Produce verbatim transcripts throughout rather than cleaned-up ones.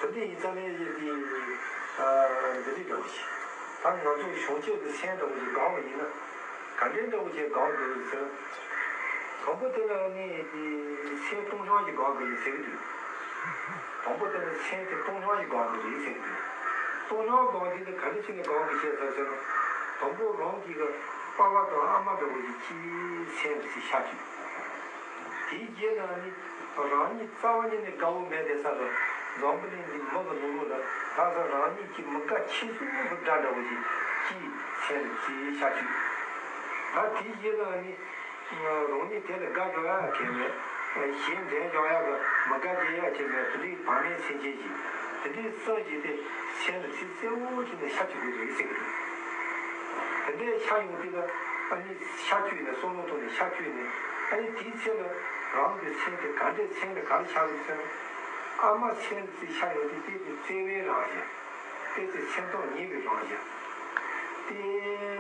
དེ་འདྲ་ཡིན་ཙང་ནས་དེ་འདི་འདྲའི་འདྲ་བོ་ཞིག་ད་ང་ཚོ་གཞུང་ཆེན་གྱི་མཚན་འདྲ་བོ་ཞིག་སྒང་བ་ཡིན་ན་ག་འདྲའི་འདྲ་བོ་ཞིག་སྒང་དགོས་ཟེར། དང་པོ་དེ་ལ་ནི་དེ་མཚན་སྟོང་སྦྱོང་ཞིག་སྒང་དགོས་ཡིན་ཟེར་གི་འདུག་དང་པོ་དེ་ལ་མཚན་དེ་སྟོང་སྦྱོང་ཞིག་སྒང་དགོས་རེད་ཟེར་གི་འདུག་སྟོང་སྦྱོང་སྒང་དེ་ནི་ག་འདྲ་ཞིག་ནས་སྒང་དགོས་ཤེས་ཟེར་ཟེར་ན། དང་པོ་རང་གི་གི་པ་ཕ་དང་ཨ་མ་འདྲ་བོ་ཞིག་གི་མཚན་དེ་ཞིག་ཤར་བཅུག་དེའི་རྗེས་ལ་ནི་རང་ཉིད་རྩ་བ་ཉིད་ནས་དགའ་བོ་མེད་དེ་ས་ལ་འཛམ་བུ་གླིང་འདི་མི་གི་ནོར་བུ་ལ་ད་ས་རང་ཉིད་ཀྱི་མི་དགའ་ཆེ་ཤོས་ཀྱི་དགྲ་འདྲ་བོ་ཞིག་གི་མཚན་ལ་ཅི་ཤ་བཅུག་ད་དེའི་རྗེས་ལ་ནི་རང་ཉིད་དེ་ལ་དགའ་འཇོག་ཡ་གལ་མེད། གཞན་འགྲན་འཇོག་ཡ་གི་མི་དགའ་བྱེད་ཡ་གལ་མེད། དེ་འདྲའི་བར་མའི་མཚན་ཅན་ཞིག་དེ་འདྲའི་སུ་ཞིག་དེ་མཚན་ལ་ཅི་གསལ་བོ་ཅིག་ནས་ཤ་བཅུག་དགོས་རེད་ཟེར་གི་འདུག་དེ་འདྲའི་ཤ་ཡོང་དུས་ལ་ཨ་ནི། ཤ་བཅུས་ནས་བསམ་བློ་གཏོང་ནས་ཤ་བཅུས་ནས་ཨ་ནི་དེའི་ཚེ་ལ་རང་གི་མཚན་དེ་ག་འདྲའི་མཚན་ལ་ག་རེ་ཆགས་ཡོད་ཟེར་ན། ཨ་མ་མཚན་དེ་ཆགས་ཡོད་དེ་དེ་དེ་བརྩེ་བའི་རང་བཞིན། དེ་དེ་མཚན་ཐོག་ཉེ་བའི་རང་བཞིན། དེ་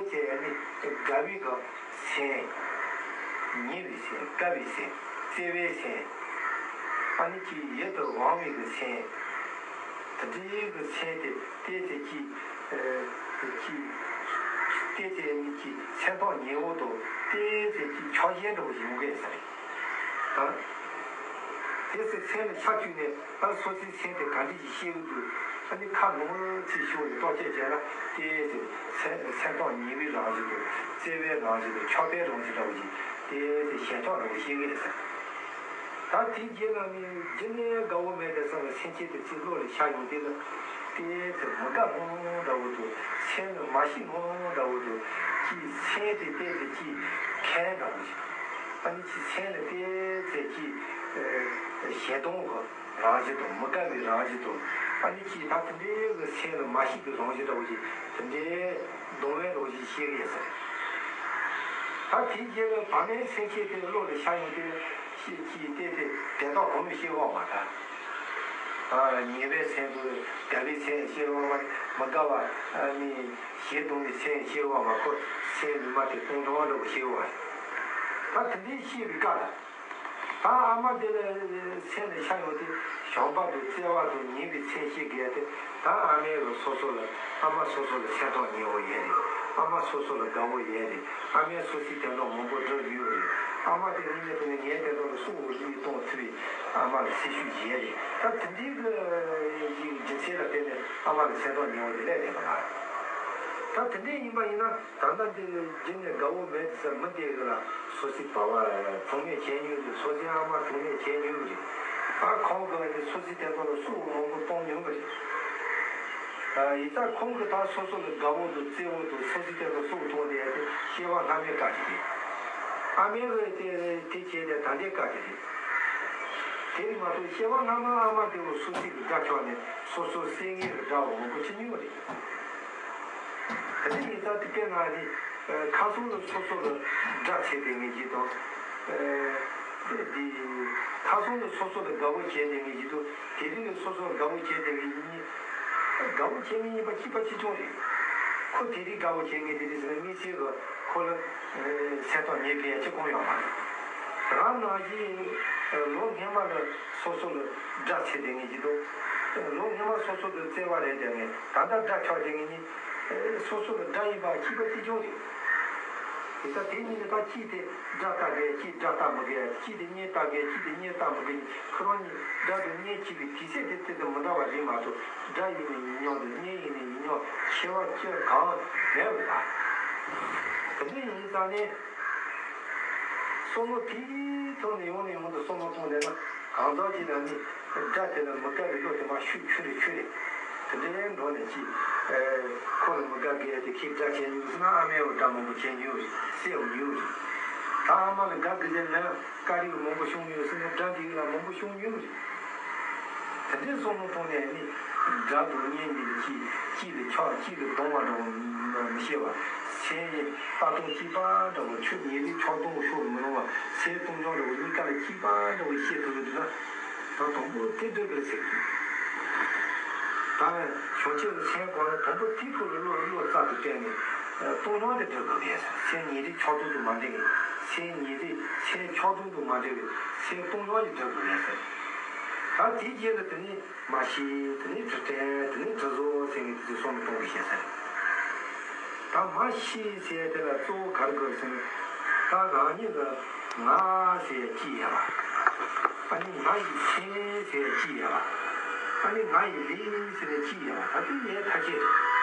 དེ་ཨ་ནི་དགའ་བའི་གི་མཚན། ཉེ་བའི་མཚན། དགའ་བའི་མཚན། བརྩེ་བའི་མཚན། ཨ་ནི་ཀྱི་ཡིད་དུ་འོང་བའི་གི་མཚན། དེ་འདྲའི་གི་མཚན་དེ་དེ་དེ་ཀྱི། ཨ་ཀྱི། དེ་དེ་ནི་ཀྱི་མཚན་ཐོག་ཉེ་བོ་དང་དེ་དེ་ཀྱི་ཆགས་ཞེན་འདྲ་བོ་ཡོང་གི་ཡོད་ས་རེད། ད། དེ་སྲིད་མཚན་ལ་ཆགས་བཅུག་ནས་ད་སོ་སོའི་མཚན་དེ་ག་འདྲ་ཞིག་ཤེས་ཀྱི་འདུག་ཨ་ནི་ཁ་ནང་ཚིག་ཤོར་ནས་རྟོག་དཔྱོད་བྱས་ན་དེ་དེ་མཚན་མཚན་ཐོག་ཉེ་བའི་རང་བཞིན་དང་བརྩེ་བའི་རང་བཞིན་དང་ཆགས་པའི་རང་བཞིན་འདྲ་བོ་ཞིག་དེ་དེ་ཞེན་ཆགས་འདྲ་བོ་ཤེས་ཀྱི་ཡོད་ས་རེད། ད་དེའི་རྗེས་ལ་ནི་རྒྱུ་ནས་དགའ་བོ་མེད་པའི་བསམ་པའི་སེམས་ཅན་དེ་ཚོའི་བློ་ལ་ཤར་ཡོང་དུས་ལ། དེ་ཚེ་མི་དགའ་སྣང་སྣང་འདྲ་བོ་དང་སེམས་ལ་མ་ཤི་སྣང་སྣང་འདྲ་བོ་དང་ཀྱི་སེམས་དེ་བལྟས་ཏེ་ཀྱི་ཁེངས་འདྲ་བོ་ཞིག་ཨ་ནི་ཀྱི་སེམས་ལ་བལྟས་ཚེ་ཀྱི་ཞེ་སྡང་གི་རང་བཞིན་དང་མི་དགའ་བའི་རང་བཞིན་དང་ཨ་ནི་ཀྱི་ད་དེ་འདྲའི་གི་སེམས་ལ་མ་ཤི་གི་རང་བཞིན་འདྲ་བོ་ཞིག་དེ་འདྲའི་སྡང་བའི་རང་བཞིན་ཤེས་ཀྱི་ཡོད་ས་རེད། ད་དེའི་རྗེས་ལ་བར་མའི་སེམས་ཅན་དེ་བློ་ལ་ཤར་ཡོང་དུས་ལ། ཤེས་ཀྱིས་བལྟས་ཏེ་དེ་དག་གོང་མའི་ཤེས་པ་མ་ཐག་ཉེ་བའི་མཚན་དུ་དགའ་བའི་མཚན་ཤེས་པ་མ་མི་དགའ་བ་ནི་ཞེ་སྡང་བའི་མཚན་ཤེས་པ་མ་ཁོ་མཚན་ཉི་མ་དེ་སྟོང་སྟོང་འདྲ་བོ་ཤེས་པ་ད་དེ་འདྲའི་ཤེས་པའི་སྐབས་ལ་ད་ཨ་མ་དེ་ལ་མཚན་ལ་ཤར་ཡོང་དུས་བྱམས་པ་དང་བརྩེ་བ་དང་ཉེ་བའི་མཚན་ཤེས་དགོས་ཏེ་ད་ཨ་མའི་རུ་སོ་སོ་ལ་ཨ་མ་སོ་སོ་ལ་སེམས་ཐག་ཉེ་བོ་ཡོད་རེད། ཨ་མ་སོ་སོ་ལ་དགའ་བོ་ཡོད་རེད། ཨ་མའི་སོ་སོའི་དོན་དག་མང་པོ་བསྒྲུབས་ཡོད་རེད། ཨ་མ་དེ་ངེད་ནས་དེ་ནས་ངའི་དོན་དག་ལ་སུ་འོ་ལུས་གཏོང་ཐུབ་པའི་ཨ་མ་ལ་སྲི་ཞུ་བྱས་རེད། ད་དེ་འདྲའི་གི་རྒྱུ་མཚན་ལ་བརྟེན་ནས་ཨ་མ་ལ་སེམས་ཐག་ཉེ་བོ་དེ་སླེབས་བསྡད་པ་ལ། ད་དེ་འདྲའི་ཡིན་པ་ཡིན་ན་ད་ལྟ་འདི་རྒྱུ་ནས་དགའ་བོ་མེད་དེ་ཟེར་མི་དེ་གི་ལ་སོ་སོའི་བ་བ་གྲོངས་མེད་བྱས་མྱོང་དེ་སོ་སོའི་ཨ་མ་གྲོངས་མེད་བྱས་མྱོང་གི་རེད། ད་ཁོང་གི་དེ་སོ་སོའི་དོན་དག་ལ་སུ་འོ་མང་པོ་གཏོང་མྱོང་གི་རེད། ཡིན་ཙང་ཁོང་གིས་ད་སོ་སོ་ལ་དགའ་བོ་དང་བརྩེ་བོ་དང་སོ་སོའི་དོན་དུ་སྲོག་ཐོག་ནས་ཡང་དེ་སྐྱེ་བ་སྔ་མའི་བཀའ་དྲིན་རེད། ཨ་མའི་ལུས་དེ་དེ་བྱས་ནས་ད་ལྟའི་བཀའ་དྲིན་རེད། དེ་རིང་མ་གཏོགས་སྐྱེ་བ་སྔ་མ་ཨ་མ་དེ་བོ་སོ་སོའི་དགྲ་ཆགས་ནས་སོ་སོ་བསད་ངན་གྱི་དགྲ་བོ་མང་པོ་བྱེད་མྱོང་རེད། དེ་ནས་ཡིན་ཙང་དེ་དཔེར་ན་ནི་ཁ་སང་ལ་སོ་སོ་ལ་དགྲ་བྱས་དེ་ངེས་ཀྱི་དང་། དེ་འདི་ཁ་སང་ལ་སོ་སོ་ལ་དགའ་བོ་བྱས་དེ་ངེས་ཀྱི་དང་། དེ་རིང་ལ་སོ་སོར་དགའ་བོ་བྱས་དེ་ངེས་ཀྱི་གཉིས། དགའ་བོ་བྱས་ངེས་གཉིས་པ་གཅིག་པ་གཅིག་རྐྱང་རེད། ཁོ་དེ་རིང་དགའ་བོ་བྱས་ངེས་དེ་རིང་ཟེར་ན་དམིགས་བསལ་གྱི་ཁོ་ལ་སེམས་ཐག་ཉེ་དགོས་ཡ་གཅིག་ཀྱང་ཡོད་མ་རེད། རང་ནང་བཞིན་ལོ་སྔོན་མ་ལ་སོ་སོ་ལ་དགྲ་བྱས་དེ་ངེས་ཀྱི་འདུག་ལོ་སྔོན་མ་སོ་སོ་དང་བརྩེ་བ་རེད་དེ་ངེས་ད་ལྟ་དགྲ་ཆགས་དེ་ངེས་གཉིས། སོ་སོ་ལ་དགྲ་ཡིན་པ་གཅིག་པ་གཅིག་རྐྱང་རེད། དེ་ལྟར་དེ་གཉིས་ནི་ད་གཅིག་དེ་དགྲ་ལྟ་དགོས་གཅིག་དགྲ་ལྟ་མི་དགོས་གཅིག་དེ་གཉེན་ལྟ་དགོས་གཅིག་དེ་གཉེན་ལྟ་མི་དགོས་ཁོ་རང་གཉིས་དགྲ་དང་གཉེན་གཅིག་པའི་དུས་ཚོད་དེ་དེ་དང་མི་འདྲ་བ་རེད་མ་གཏོགས་དགྲ་ཡིན་ནའི་ཡིན་མྱོང་དང་གཉེན་ཡིན་ནའི་ཡིན་མྱོང་ཆེ་བ་སྐྱེ་གང་མེད་པ་དང་། དེ་འདྲ་ཡིན་ཙང་ནས་བསམ་བློ་དེའི་ཐོག་ནས་ཡོང་ནས་ཡོང་དུ་བསམ་བློ་གཏོང་བསྡད་ན་གང་ཟག་ཅིག་ལ་ནི་དགྲ་དེ་ལ་མི་དགའ་བའི་བློ་དེ་མར་ཤུགས་ཆུ་རེ་ཆུ་རེ། དེ་འདྲའི་འགྲོ་ནས་ཅི། ཁོ་ལ་མི་དགའ་གི་ཡ་དེ་ཁྱེད་དགྲ་བྱས་མྱོང་ཟེར་ན་ཨ་མའི་འོ་དགྲ་མང་པོ་བྱས་མྱོང་རེད་བསད་འོ་མྱོང་རེད། ད་ཨ་མ་ལ་དགའ་གི་ཟེར་ན་དཀའ་རིགས་མང་པོ་བྱུང་མྱོང་ཟེར་ན་དགྲ་འདི་ལ་མང་པོ་བྱུང་མྱོང་རེད། དེ་འདྲའི་བསམ་བློ་གཏོང་ནས་ནི་དགྲ་དང་གཉེན་འདི་ལ་ཅི་གཅིག་ལ་ཆགས་གཅིག་ལ་སྡང་བ་འདྲ་བོ་མི་ཤེས་པ། སེམས་ལྟ་སྟངས་གཅིག་པ་འདྲ་བོ་ཆོས་ཉེ་རིང་ཆགས་སྡང་ཤོར་མི་རུང་བ་སེམས་སྟོང་སྦྱོང་འདྲ་བོ་གཉིས་ཀ་ལ་གཅིག་པ་འདྲ་བོ་ཤེས་ཐུབ་ཀྱི་འདུག་ན། ད་དང་པོ་དེ་འདོད་པའི་ཚིག་ད་བྱང་ཆུབ་ཀྱི་སེམས་གོང་ནས་དང་པོ་དེའི་ཐོག་ལ་བློ་བློ་རྩ་དུ་བཏོན་ནས་སྟོང་སྦྱོང་དེ་འདོད་དགོས་པས་སེམས་ཉེ་རིང་ཆགས་སྡང་དུ་མ་འདྲེས་པའི་སེམས་ཉེ་རིང་སེམས་ཆགས་སྡང་དུ་མ་འདྲེས་པའི་སེམས་སྟོང་སྦྱོང་ཞིག་འདོད་དགོས་པས། ད་ དེའི་རྗེས་ལ་དེ་ནས་མ་ཤི། དེ་ནས་དྲི་བྲལ། དེ་ནས་དྲི་རྫོགས་ཟེར་ནས་དེ་ཚོ་བསམ་བློ་གཏོང་དགོས་བཤད་ས་རེད། ད་མ་ཤི་ཟེར་དེ་ལ་གཙོ་བོ་ག་རེ་དགོས་ཟེར་ན། ད་རང་ཉིད་ལ་ང་ཟེར་ཅིག་ཡོད་པ། ཨ་ནི་ང་ཡི་མཚན་ཟེར་ཅིག་ཡོད་པ། ཨ་ནི་ང་ཡི་ལུས་ཟེར་ཅིག་ཡོད་པ། ད་དེ་ངའི་ཐ་ཆད།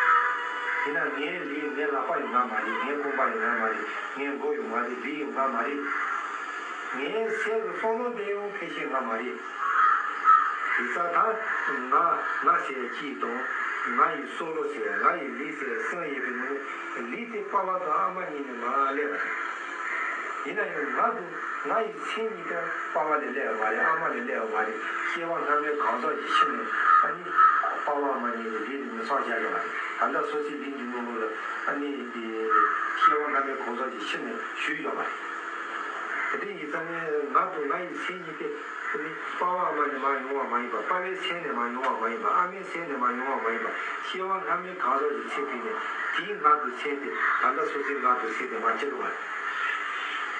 ཡིན་ན་ངའི་ལུས། ངའི་ལག་པ་ཡང་ང་མ་རེད། ངའི་རྐང་པ་ཡང་ང་མ་རེད། ངའི་མགོ་ཡང་ང་རེད། ལུས་ཡང་ང་མ་རེད། ངའི་སེམས་ཀྱི་བསམ་བློ་དེ་ཡང་ཕལ་ཆེར་ང་མ་རེད། དེ་ཙང་ད་ང་ང་ཟེར་གཅིག་དང་། ང་ཡི་བསམ་བློ་ཟེར། ང་ཡི་ལུས་ཟེར་གསུམ་ཡོད་པའི་ནང་ནས། ལུས་དེ་པ་ཕ་དང་ཨ་མ་གཉིས་ནས་མར་སླེབས་པ་རེད། ཡིན་ན་ཡང་ང་དང་ང་ཡི་མཚན་ཉིད་དེ་པ་ཕ་ལས་སླེབས་པ་མ་རེད། ཨ་མ་ལས་སླེབས་པ་མ་རེད། སྐྱེ་བ་སྔ་མའི་གང་ཟག་གི་ཁྱིམ་ནས། ཨ་ནི་པ་ཕ་ཨ་མ་གཉིས་ཀྱི་ལུས་དེ་ཉོ་ཚོང་བྱས་ཡོད་པ་རེད། ད་ལྟ་སོ་སོའི་ལུས་འདི་ནང་ལོགས་ལ། ཨ་ནི་དེ་སྐྱེ་བ་སྔ་མའི་གང་ཟག་གི་ཁྱིམ་ནས་བཞུགས་ཡོད་པ་རེད། དེ་འདྲ་ཡིན་ཙང་ནས་ང་དང་ང་ཡི་མཚན་ཉིད་དེ། དེ་ནི་པ་ཕ་ཨ་མ་ནས་མར་ཡོང་བ་མ་ཡིན་པ། པ་ཕའི་མཚན་ནས་མར་ཡོང་བ་མ་ཡིན་པ། ཨ་མའི་མཚན་ནས་མར་ཡོང་བ་མ་ཡིན་པ། སྐྱེ་བ་སྔ་མའི་གང་ཟག་གི་མཚན་དེ་ནས། དེའི་ང་དང་མཚན་དེ་ད་ལྟ་སོ་སོའི་ང་དང་མཚན་དེ་མར་སྐྱེ་འགྲོ་བ་རེད།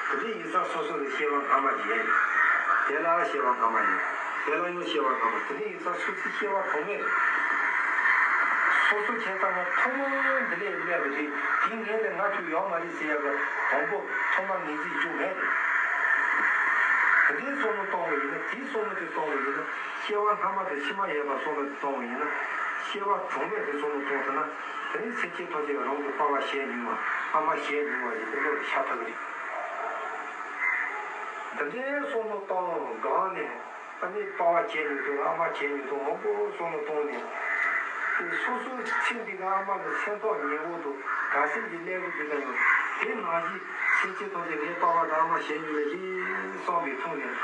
དེ་འདྲ་ཡིན་ཙང་སོ་སོ་ལ་སྐྱེ་བ་སྔ་མ་ཡིན། དེ་ལ་སྐྱེ་བ་སྔ་མ་ཡིན། དེ་ལ་ཡང་སྐྱེ་བ་སྔ་མ། དེ་འདྲ་ཡིན་ཙང་སོ་སོའི་སྐྱེ་བ་གྲངས་མེད་རེད། སོ་སོ་ཁྱེད་ཚང་མ་ཐོག་མར་འདི་ལས་སླེབས་པ་རེད། དེའི་སྔོན་ལ་ང་ཚོ་ཡོད་མ་རེད་ཟེར་ཡག་གི་དང་པོ་ཐོག་མར་ངེས་འཛིན་རྒྱུ་མེད་རེད། དེ་འདྲའི་བསམ་བློ་གཏོང་བ་ཡིན་ན། དེའི་བསམ་བློ་དེ་གཏོང་བ་ཡིན་ན། སྐྱེ་བ་སྔ་མ་དང་ཕྱི་མ་ཡོད་པ་བསམ་བློ་དེ་གཏོང་བ་ཡིན་ན། སྐྱེ་བ་གྲངས་མེད་དེ་བསམ་བློ་གཏོང་ཐུབ་ན། དེ་ནི་སེམས་ཅན་ཐམས་ཅད་རང་གི་པ་ཕ་བྱས་མྱོང་བ། ཨ་མ་བྱས་མྱོང་བ་ཞིག་དེ་བློ་ལ་ཤར་ཐུབ་ཀྱི་རེད། འདི་འདྲའི་བསམ་བློ་བཏང་སྒང་ནས། ཨ་ནི་པ་ཕ་བྱས་མྱོང་དང་ཨ་མ་བྱས་མྱོང་དང་མང་པོ་བསམ་བློ་བཏང་ནས། དེ་སོ་སོའི་ཚེ་འདི་ག་ཨ་མ་གི་སེམས་ཐག་ཉེ་བོ་དང་། ག་ཚོད་ཀྱི་སླེབས་ཀྱི་འདུག་ན་ཡང་། དེ་ནང་བཞིན་སེམས་ཅན་ཐམས་ཅད་ངའི་པ་ཕ་དང་ཨ་མ་བྱས་མྱོང་བ་ཞིག་བསམ་པའི་ཐོག་ནས།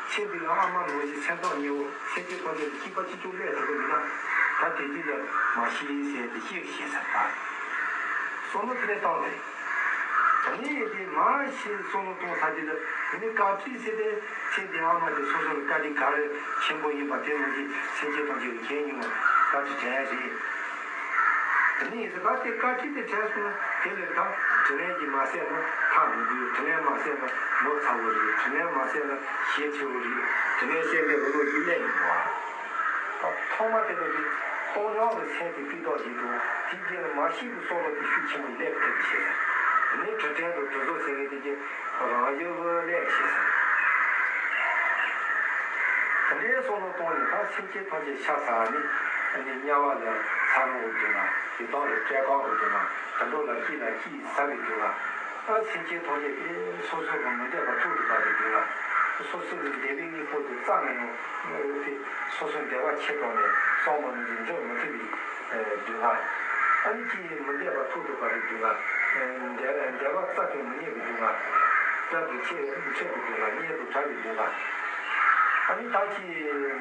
ཚེ་འདི་ག་ཨ་མ་ནང་བཞིན་སེམས་ཐག་ཉེ་བོ། སེམས་ཅན་ཐམས་ཅད་ཀྱི་གཅིག་པ་གཅིག་རྐྱང་སླེབས་ཐུབ་ཀྱི་མིན་ན། ད་དེ་དུས་ལ་མ་ཤི་ཟེར་དེ་ཤི་ཟེར་ད། བསམ་བློ་དེ་འདྲ་བཏང་ནས། ད་ནི་དེ་མ་ཤི་བསམ་བློ་གཏོང་ས་དེ་ལ། དེ་ནི་བཀའ་དྲིན་ཟེར་ཏེ། ཚེ་འདི་ཨ་མ་དེ་སོ་སོ་ལ་བཀའ་དྲིན་ག་རེ་ཆེན་པོ་ཡིན་པ། དེ་ནང་བཞིན་སེམས་ཅན་ཐམས་ཅད་ཀྱི་མཁྱེན་མྱོང་བ་བཀའ་དྲིན་དྲན་རེད། དེ་ནས་ད་དེ་བཀའ་དྲིན་དེ་དྲན་སོང་ན། དེ་ལས་ད་དྲིན་ལན་གྱིས་མ་བསབ་ན་ཐབས་མི་འདུག། དྲིན་ལན་མ་བསབ་ན་ནོར་ཚ་བོ་རེད། དྲིན་ལན་མ་བསབ་ན་ཞེ་ཆེ་བོ་རེད། དྲིན་ལན་བསབ་པའི་བློ་ཡིད་ལས་ཡིན་པ། ད་ཐོག་མ་དེ་ལ་དེ་བཏང་སྙོམས་ཀྱི་སེམས་དེ་སྤུས་དག་ཞིག་འདུག། དེའི་རྗེས་ལ་མ་ཤི་གི་བསམ་བློ་དེ་ཤུགས་ཆེན་པོ་སླེབས་ཐུབ་པ་བྱས། དེ་ནས་དྲི་བྲལ་དང་དྲི་རྫོགས་ཟེར་མཁན་དེ་གྱི་རང་བཞིན་ལ་སླེབས་བྱས། དེ་འདྲའི་བསམ་བློ་བཏང་ནས། ད་སེམས་ཅན་ཐམས་ཅད་ཤ་ཟ་ནི། ཨ་ནི་དམྱལ་བ་ལ་ཚ་རོགས་འདུག་ན། ཡི་དྭགས་ལ་བཀྲེས་སྐོམ་འདུག་ན། དུད་འགྲོ་ལ་སྐྱིད་ལ་སྐྱིད་ཟ་བའི་འདུག་ན། ད་སེམས་ཅན་ཐམས་ཅད་དེ་སོ་སོ་གི་མི་འདོད་པ་ཐོག་ཏུ་བབས་པའི་འདུག་ན། སོ་སོ་གི་འདོད་པའི་དངོས་པོ་དེ་རྩ་ནས་ཡང་དེ་སོ་སོའི་འདོད་པ་ཆེ་དྲགས་ནས་བསམ་པ་ནང་བཞིན་འགྲུབ་མི་ཐུབ་པའི་འདུག་ན། ཨ་ནི་ཅིག་མི་འདོད་པ་ཐོག་ཏུ་བབས་པའི་འདུག་ན། འདོད་འདོད་པ་རྩ་དང་མི་མཉམ་པའི་འདུག་ན། སྐྲག་དང་འཁྲིག་འཁྲིག་པའི་འདུག་ན། མཉེན་དུ་བྲལ་བའི་འདུག་ན། ཨ་ནི་ད་ཅིག་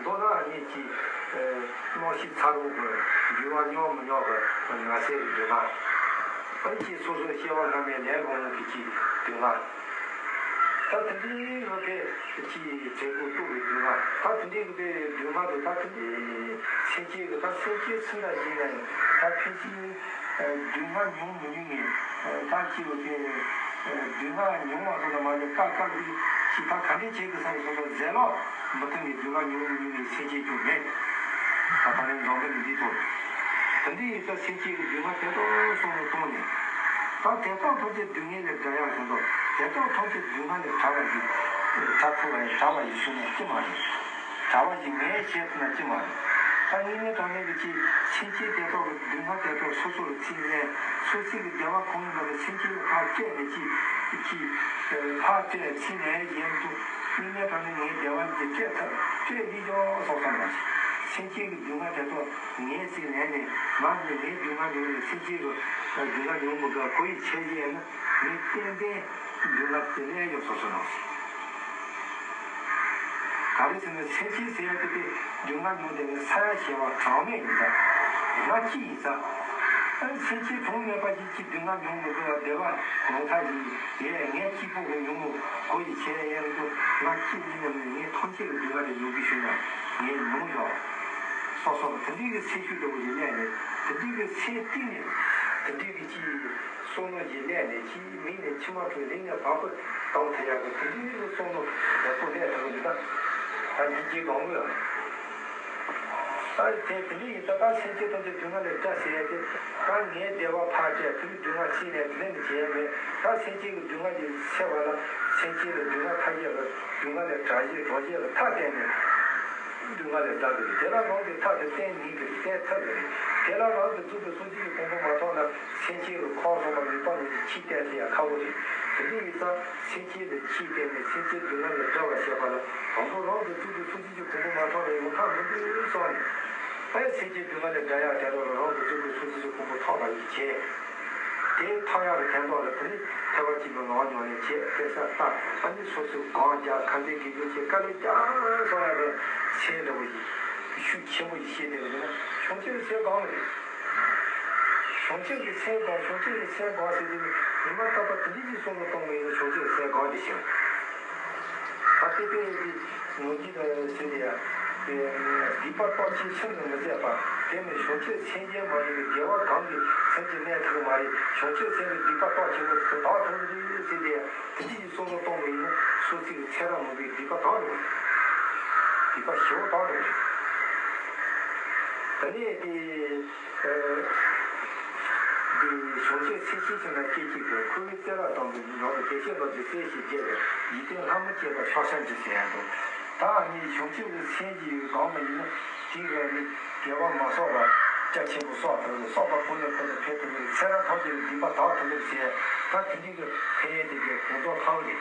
མདོར་ན་ཨ་ནི་ཅིག་རྣམ་ཤེས་ཚ་རོགས་ཀྱི་འགྱུར་བ་མྱོང་མི་མྱོང་གི་ང་སེམས་ཀྱི་འདུག་ན། ཨ་ནི་ཅིག་སོ་སོའི་སྐྱེ་བ་སྔ་མའི་ལས་དགོས་ངོ་གི་ཅིག་འདུག་ན། ད་དེ་འདྲའི་ངོ་དེ་ཅིག་བྱེད་དགོས་བཏུབ་པའི་འདུག་ན། ད་དེ་འདྲའི་གི་དེ་འདུག་ན་དེ། ད་དེ་འདྲའི་སེམས་བསྐྱེད་ཀྱི། ད་སེམས་བསྐྱེད་ཚུལ་འདྲ་ཞིག་ན་ཡང་ད་ཕལ་ཆེར་སྡུག་བསྔལ་མྱོང་མི་མྱོང་ངེས། ད་ཅིག་ཡོད་དེ། སྡུག་བསྔལ་མྱོང་བ་དང་མ་ནས་བཀག་བཀག་འདི་ཅིག་ད་ག་འདྲས་བྱེད་དགོས་ས་རེད་སོགས་པ་ཟེར་ལོ། མུ་མཐུད་ནས་སྡུག་བསྔལ་མྱོང་མི་མྱོང་ངེས་སེམས་བསྐྱེད་ཀྱང་མེད། ད་ད་རེས་འཛམ་བུ་གླིང་འདིའི་ཐོག་ཏུ། དེ་འདྲ་ཡིན་ཙང་སེམས་བསྐྱེད་ཀྱི་སྡུག་བསྔལ་དེ་དག་བསམ་བློ་བཏང་ནས། ད་དེ་དག་ཐམས་ཅད་སྡུག་བསྔལ་ལས་བསྒྲལ་ཡག་དེ་དག། དེ་དག་ཐམས་ཅད་སྡུག་བསྔལ་ལས་བྲལ་བ་ཞིག་བྲལ་ཐུབ་པ་ཡིན། བྲལ་བ་ཡིན་ཞུས་ན་ཅི་མ་རེད། བྲལ་བ་ཞིག་ངས་བྱས་ཐུབ་ན་ཅི་མ་རེད། ད་དངོས་གནས་དྲང་གནས་ཀྱི་ཅིག་སེམས་ཅན་དེ་དག་གི་སྡུག་བསྔལ་དེ་དག་སོ་སོ་ལ་ཚིག་ནས། སོ་སོ་གི་བདེ་བ་གང་ཡིན་པ་དེ་སེམས་ཅན་ལ་ཕར་སྤྲད་ནས་ཅིག་ཅིག་ཕར་སྤྲད་ཚིག་ནས་ཡན་དུ། དངོས་གནས་དྲང་གནས་ངའི་བདེ་བ་འདི་སྤྲད་ཐུབ། སྤྲད་ཡིན་ཀྱང་སོགས་སམ་མ་བྱེད། སེམས་ཅན་གྱི་སྡུག་བསྔལ་དེ་དག་ངས་ཚིག་ནས་ནས་མ་ནས་ངའི་སྡུག་བསྔལ་མྱོང་ནས་སེམས་ཅན་གྱི་སྡུག་བསྔལ་མྱོང་མི་དགོས། གོ་ཡི་ཆེ་ཡིན་ན་ངས་ཏན་ཏན་སྡུག་བསྔལ་དེ་ལས་ཡོད་སོགས་སུ་སྣང་། ག་རེ་ཟེར་ན་སེམས་ཅན་ཟེར་ཡ་དེ་དེ་སྡུག་བསྔལ་མྱོང་དེ་ནི་ས་ཡ་བྱེ་བ་གྲངས་མེད་ཡིན་ཙང་། ང་གཅིག་ཡིན་ཙང་། ཨ་ནི་སེམས་ཅན་གྲངས་མེད་པ་ཞིག་གིས་སྡུག་བསྔལ་མྱོང་མི་དགོས་པ་བདེ་བ་ངོ་མཚར་ཞིག་ཡིན། དེ་ངས་གཅིག་པོ་གིས་མྱོང་མི་དགོས་ཡི་ཆེ་ཡ་ཡང་དུ། ང་གཅིག་ཡིན་ནམ་ནི་ངས་ཐམས་ཅད་ཀྱི་སྡུག་བསྔལ་དེ་མྱོང་གི་ཞུ་ན་ངས་མྱོང་ཡོད། སོགས་སོགས་དེ་འདྲའི་གི་སེམས་ཤུགས་འདྲ་བོ་ཞིག་སླེབས་ནས། དེ་འདྲའི་གི་སེམས་གཏིང་ནས་དེ་འདྲའི་གི་ཅིག་བསམ་བློ་ཞིག་སླེབས་ནས། ཅིག་མིག་ནས་མཆི་མ་འཁྲུག་གླིང་ནས་བ་སྤུ་ལྡང་ཐལ་ཡག་གི་དེ་འདྲའི་གི་བསམ་བློ་ཡག་པོ་སླེབས་ཐུབ་ཀྱི་འདུག་ན། ད་ཡིད་ཀྱི་སྒང་གི། ད་དེ་དེ་འདྲ་ཡིན་ད། ད་སེམས་ཅན་ཐམས་ཅད་སྡུག་བསྔལ་ལས་བསྒྲལ་ཟེར་ཡ་དེ། ད་ངའི་བདེ་བ་ཕར་བསྒྲལ། དེ་ནི་སྡུག་བསྔལ་ཕྱིན་ནས་དེ་ནས་ནི་བྱས་མེད། ད་སེམས་ཅན་གྱི་སྡུག་བསྔལ་གྱི་སེལ་བ་ལ། སེམས་ཅན་ལ་སྡུག་བསྔལ་ཐར་ཡས་ལ། སྡུག་བསྔལ་ལས་བསྒྲལ་ཡས་སྒྲོལ་ཡས་ལ་ཐབས་བསྟན་ནས་སྡུག་བསྔལ་ལས་བསྒྲལ་དགོས་རེད། དེ་ལ་རང་གི་ཐབས་དེ་བསྟན་ནུས་ཀྱི་བསྟན་ཐབས་རེད། དེ་ལ་རང་གི་མཛུབ་གུ་སོ་གཅིག་གི་གོང་བུ་མ་ཐོགས་ན། སེམས་ཅན་ལ་ཁོག་བཟུང་བ་མེད་པ་ནི་ཆེས་བསྟན་ཟེར་ཡ་ཁག་པོ་རེད། དེ་འདྲ་ཡིན་ཙང་སེམས་ཅན་ལ་ཆེས་བསྟན་ནས་སེམས་ཅན་སྡུག་བསྔལ་ལས་བསྒྲལ་བར་བྱེད་པ་ལ། དང་པོ་རང་གི་མཛུབ་གུ་སོ་གཅིག་གི་གོང་བུ་མ་ཐོགས་ན་ཡོང་ཐབས་མི་འདུག་བསམ་ནས། ཨེ་སེམས་ཅན་སྡུག་བསྔལ་ལས་བསྒྲལ་ཡག་དེ་ལ་རང་གི་མཛུབ་གུ་སོ་གཅིག་གི་གོང་བུ་ཐོགས་པ་ཡིན་བྱས། དེ་ཐོགས་ཡག་གི་ཕན་ཐོགས་ལ་དེ་ནི་ཐེག་པ་ཆེན་པོའི་ངང་ཉམས་ལེན་བྱས། དཔེ་ཆ་ལྟ། ཨ་ནི་སོ་སོའི་སྒོམ་རྒྱག། ཁ་འདོན་དགེ་སྦྱོར་བྱས། དཀའ་ལས་རྒྱག་སོང་ཡག་གི་མཚན་འདྲ་བོ་ཞིག་ཤུགས་ཆེན་པོ་ཞིག་བཤད་བསྡད་པ་ཡིན་ན། བྱང་ཆུབ་སེམས་སྒོམ་རེད། བྱང་ཆུབ་ཀྱི་སེམས་སྒོམ། བྱང་ཆུབ་ཀྱི་སེམས་སྒོམ་ཟེར་དུས་ནི་ཉི་མ་རྟག་པར་དེ་འདྲ་ཞིག་བསམ་བློ་གཏོང་བ་ཡིན་ན་བྱང་ཆུབ་སེམས་སྒོམ་དེ་ཤེས། ད་དེ་དཔེ་དེ་ངོ་རྒྱུ་ལ་ཟེར་ཏེ་ཡ། སྡིག་པ་སྟོབས་ཆེན་ཚུལ་དུ་མི་འཛེམ་པ། དེ་ནི་བྱང་ཆུབ་སེམས་ཅན་མ་ཡིན་པའི་དགེ་བ་གང་གིས་སེམས་ཅན་གནས་ཐུབ་ཀྱི་མ་རེད། བྱང་ཆུབ་སེམས་ཀྱི་སྡིག་པ་སྟོབས་ཆེན་པོ་དེ་དག་ཐུབ་ཀྱི་རེད་ཟེར་ཏེ་ཡ། དེ་འདྲ་ཞིག་བསམ་བློ་གཏོང་བ་ཡིན་ན་སོ་སོའི་ཚེ་རབས་མུན་པའི་སྡིག་པ་དག་འགྲོ་གི་རེད། སྡིག་པ་ཞེ་པོ་དག་འགྲོ་གི་རེད། ད་ནས་དེ། ཨ། འདི་བྱང་ཆུབ་སེམས་ཤེས་ཆེན་ལ་སྐད་ཅིག་གིས། འཁོར་བའི་བཙོན་རར་བསྡམས་པའི་ནང་དུ། བདེ་གཤེགས་རྣམས་ཀྱི་སྲས་ཞེས་བརྗོད་པས། འཇིག་རྟེན་ལྷ་མོ་བཅས་པ་ཕྱག་བྱར་འགྱུར་ཟེར་ཡ་འདུག་ད་ནི་བྱང་ཆུབ་ཀྱི་སེམས་ཀྱིས་སྒོམ་པ་ཡིན་ན། དེ་ག་ནི་དགེ་བ་མ་བསགས་པ་རྒྱ་ཆེན་པོ་བསགས་ཐུབ་རེད། བསགས་པ་གོང་ནས་གོང་དུ་འཕེལ་ཐུབ་རེད། ཚེ་རབས་ཐམས་ཅད་ཀྱི་སྡིག་པ་དག་ཐུབ་རེད་ཟེར། ད་དེ་འདྲའི་གི་ཕན་ཡོན་དེ་གའི་གོང་ཐོག་ཐང་རེད།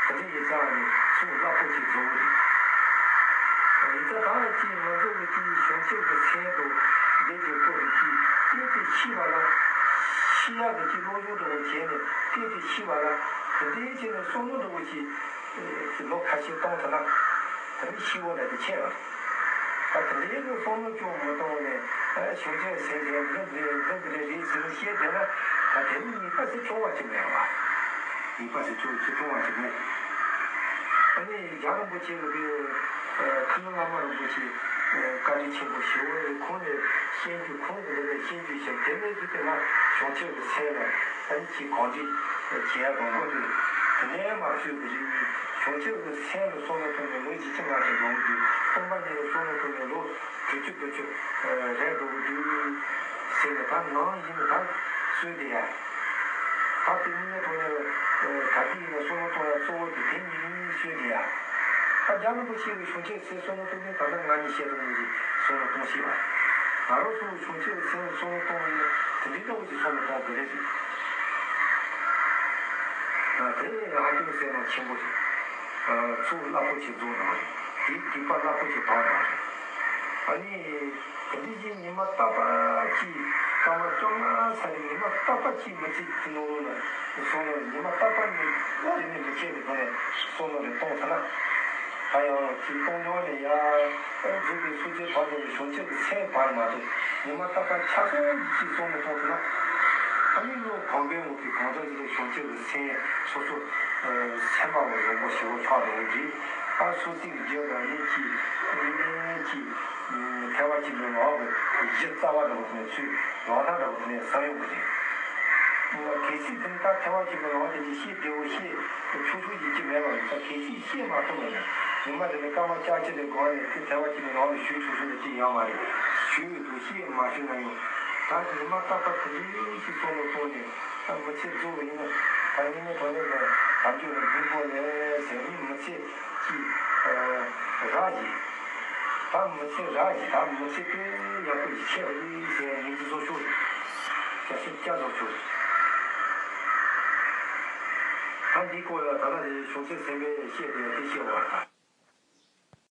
དེ་འདྲ་ཡིན་ཙང་ནི་ཚུར་རླབས་པོ་ཆེ་རྫོགས་རེད། ཡིན་ཙང་ད་ཅིག་ང་ཚོ་གི་ཅིག་བྱང་ཆུབ་ཀྱི་སེམས་དང་བདེ་གི་སྐོར་དུ་ཅིག་བལྟས་ཏེ་ཤེས་པ་ལ། ཤེས་ཡག་གི་ཅིག་བློ་སྦྱོང་འདྲ་བོ་བྱས་ནས་བལྟས་ཏེ་ཤེས་པ་ལ། དེ་འདྲའི་ཅིག་ནས་བསམ་བློ་འདྲ་བོ་ཞིག་ལོ་ཁ་ཤས་གཏོང་ཐུབ་ན། དེ་ནི་ཤེས་བོ་ལ་དེ་ཁྱད་པར། ད་དེ་འདྲའི་གི་བསམ་བློ་ཅུང་མི་གཏོང་ནས། ཨ། བྱང་ཆུབ་སེམས་ཟེར་འདི་འདི་འདི་འདི་རེད་ཟེར་ནས་བཤད་བསྡད་ན། ད་དེ་ནི་ངེས་པ་ཟེར་སྐྱོ་བ་ཅིག་མེད་པ། ངེས་པ་ཟེར་སྐྱོ་ཅིག་སྐྱོ་བ་ཅིག་མེད། ཨ་ནི་རྒྱལ་བ་རིན་པོ་ཆེ་གི་དེ། ཨ། ཁུ་ནུ་བླ་མ་རིན་པོ་ཆེ། ཨ། བཀའ་དྲིན་ཆེན་པོ་ཞེ་པོ་རེད། ཁོང་ནས་བཤད་རྒྱུ། ཁོང་གི་ལས་ནས་བཤད་རྒྱུ་ཞིག་དེ་ནས་དེ་དེ་ན་བྱང་ཆུབ་ཀྱི་སེམས་ལ། ཨ་ནི་ཅིག་གང་འདྲ་བྱེད་ཡ་རང་དགོས་འདུག་དེ་ནས་མ་བཟོས་པ་རེད། བྱང་ཆུབ་ཀྱི་སེམས་ལ་བསམ་བློ་གཏོང་ནས་ལོ་བཞི་བཅུ་ལྔ་བཅུ་འགྲོ་གི་འདུག་སྟོང་པ་ཉིད་ལ་བསམ་བློ་གཏོང་ནས་ལོ་དྲུག་ཅུ་བདུན་ཅུ་རེད་འགྲོ་གི་འདུག་ཟེར་ནས། ད་ནང་ཡིན་ན་ད་གསོལ་དེ་ཡ། ད་དེ་མིན་ན་ཐོག་ནས་ག་དུས་ཡིན་ན་བསམ་བློ་གཏོང་ཡ་གཙོ་བོ་དེ་དེ་ཡིན་གསོལ་དེ་ཡ། ད་རྒྱ་ནག་པ་ཞིག་གིས་བྱང་ཆུབ་སེམས་བསམ་བློ་གཏོང་དུས། ད་ལྟ་ང་གཉིས་བཤད་དུ་མི་འཇིགས་བསམ་བློ་གཏོང་ཤེས་པ། ང་རང་ཚོ་བྱང་ཆུབ་སེམས་བསམ་བློ་གཏོང་བ་ཡིན་ན་དེ་འདྲའི་འདྲ་བོ་ཞིག་བསམ་བློ་གཏོང་དགོས་རེད་ཟེར། ད་དེ་ནི་ཧ་ཅང་སེམས་ནང་ཆེན་པོ་རེད། ཨ། ཚུར་རླབས་པོ་ཆེ་རྫོགས་གནང་རེད། དེའི་སྡིག་པ་རླབས་པོ་ཆེ་དག་གནང་རེད། ཨ་ནི་དེ་འདྲ་ཞིག་ཉི་མ་རྟག་པར་གྱི་སྐར་མ་བཅོ་ལྔ་ཚར་རེ་ཉི་མ་རྟག་པར་གྱི་མི་ཚེ་གི་ནང་ལོགས་ལ་བསམ་བློ། ཉི་མ་རྟག་པར་ཉི་མ་རེ་ནས་མི་ཆད་པའི་སྒོ་ནས་བསམ་བློ་རེ་གཏོང་ཐུབ་ན། ད་ཡང་ཅིག་གཏོང་ཡོང་ནས་ཡ། མཛུབ་གུ་སོ་གཅིག་བར་དུ་བྱང་ཆུབ་ཀྱི་སེམས་བར་མ་གཏོགས། ཉི་མ་རྟག་པར་ཆ་ཚང་ཅིག་བསམ་བློ་གཏོང་ཐུབ་ན། ཨ་ནི་བློ་གོམས་པའི་དབང་གིས་གང་ཟག་ཅིག་ལ་བྱང་ཆུབ་ཀྱི་སེམས་སོ་སོ་སེམས་པ་བཟང་པོ་ཞེ་པོ་ཆགས་འགྲོ་གི་རེད། ཨ། སོ་སོའི་རྒྱུད་ལ་ནི་ཅིག་ནི་ཅིག་ཐེག་པ་ཆེན་པོའི་ངང་གི་གཞི་རྩ་བ་འདྲ་བོ་དེ་ནས་ཚུར་ཡང་དག་འདྲ་བོ་དེ་ནས་བསམ་ཡོང་གི་རེད། གལ་སྲིད་དེ་ནི་ད་ཐེག་པ་ཆེན་པོའི་ངང་དེ་ཅིག་ཤེས་བདེ་བོ་ཤེས་ཆོག་ཆོག་ཅིག་ཅིག་མེད་པ་ཡིན་ཙང་། གལ་སྲིད་ཤེས་མ་ཐུབ་པ་ཡིན་ན། ཉི་མ་དེ་ནས་སྐར་མ་ལྕགས་ཅིག་ལས་འགོར་ནས་དེ་ཐེག་པ་ཆེན་པོའི་ངང་ལ་ཞུགས་ཆོག་ཆོག་ཅིག་ཡོད་མ་རེད། ཞུགས་ཡོད་དུ་ཤེས་མ་ཞུགས་ན་ཡང་། ད་ཉི་མ་རྟག་པར་དེ་འདྲའི་ཞིག་བསམ་བློ་གཏོང་ནས། ད་མི་ཚེ་རྫོགས་པ་ཡིན་ན། ད་ཉི་མའི་ཐོག་ནས་ཀྱང་དལ་འབྱོར་ལ་འགྲིམ་དགོས་ལེ་ཟེར་ནས། མི་ཚེ་ཅིག་རག་བཞིན། ད་མི་ཚེ་རག་བཞིན། ད་མི་ཚེ་དཔེ་ཡག་པོ་ཞིག་ཆད་པ་རེད་ཟེར་ངེས་འཛིན་བཟོ་ཆོག་རེད། སྐྱ་སེར་སྐྱ་བཟོ་ཆོག་རེད། ད་འདིའི་སྐོར་ལ་ད་ལྟ་རེ་བྱང་ཆུབ་སེམས་དཔས་བཤད་དེ་དེ་བཤད་པ་དང་།